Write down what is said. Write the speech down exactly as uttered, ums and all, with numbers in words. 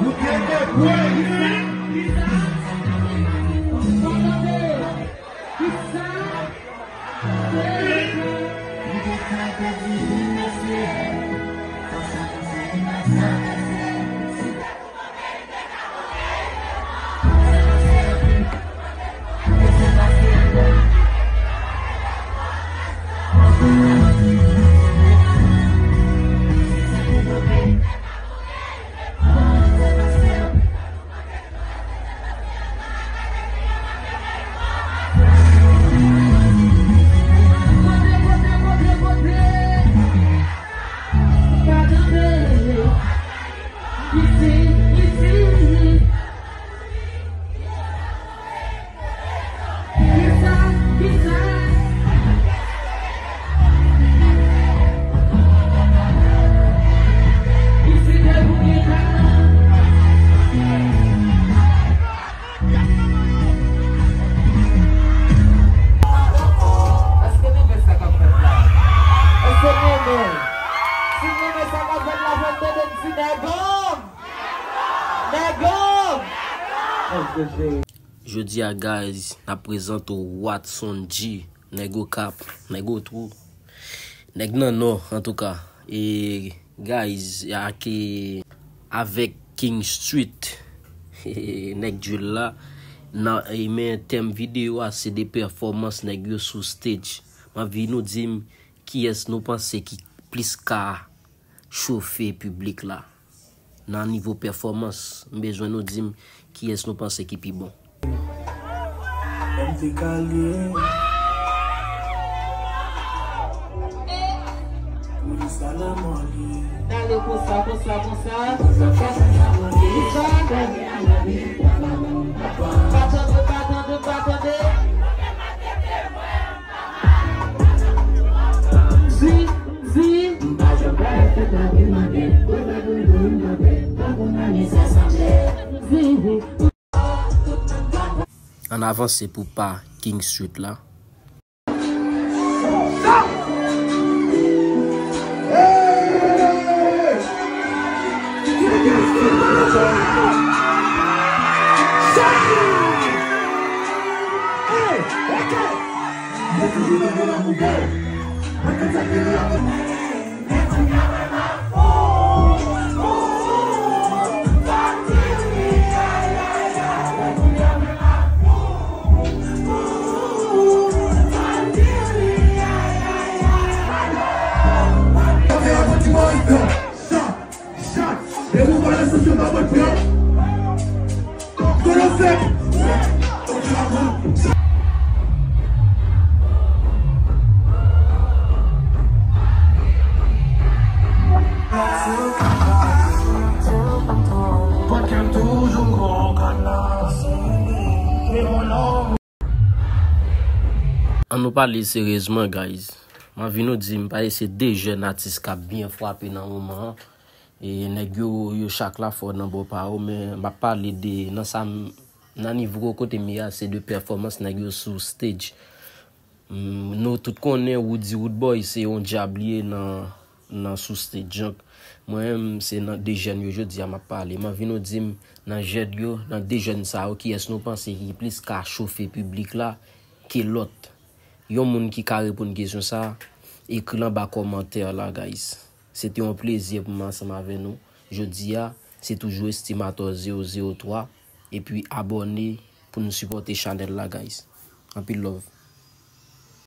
Nou kenbe pwen. Kisa? Kisa? Èske n renmen sa k ap fèt la? Èske n renmen? Si n renmen sa k ap fèt la, fò n tande n di nègòm! Nègòm! Èske se Jodi a, guys, n ap prezante w Watson G, nèg Okap, nèg Otwou, nèg nan Nò, antouka. E, guys, ak, avèk King Street, nèg drill la, nan, e, men tèm videyo a, se de pèfòmans nèg yo sou stage. M anvi nou di m kiyès nou panse ki plis ka chofe piblik la. Nan nivo pèfòmans, m bezwen nou di m kiyès nou panse ki pi bon. M te kalye. Polis la nan mòlye. Dale konsa, konsa, konsa. Konsa. Pa tande, pa tande, pa tande. Ann avanse pou pa King Street la. Ann nou pale seryezman, guys. M anvi nou di, m pale se de jèn atis k ap byen frape nan moman an. E nèg yo, yo chak la fò nan bò pa yo, men m ap pale de, nan sa m, nan nivo kote m ye a, se de pèfòmans nèg yo sou stage. Mm, nou tout konnen Roody Roodboy se yon djab li ye nan, nan sou stage. Donk, mwen menm, se nan de jèn yo jodi a m ap pale. M anvi nou di m, nan jèn yo, nan de jèn sa yo, kiyès nou panse ki plis ka chofe piblik la ke lòt? Yon moun ki ka reponn kesyon sa a, ekri l anba kòmantè la, guys. Se te yon plezi pou mwen ansanm avè nou. Jodi a, se toujou Estimator zewo zewo twa. Epi abòne pou nou sipòte chanèl la, guys. Anpil love.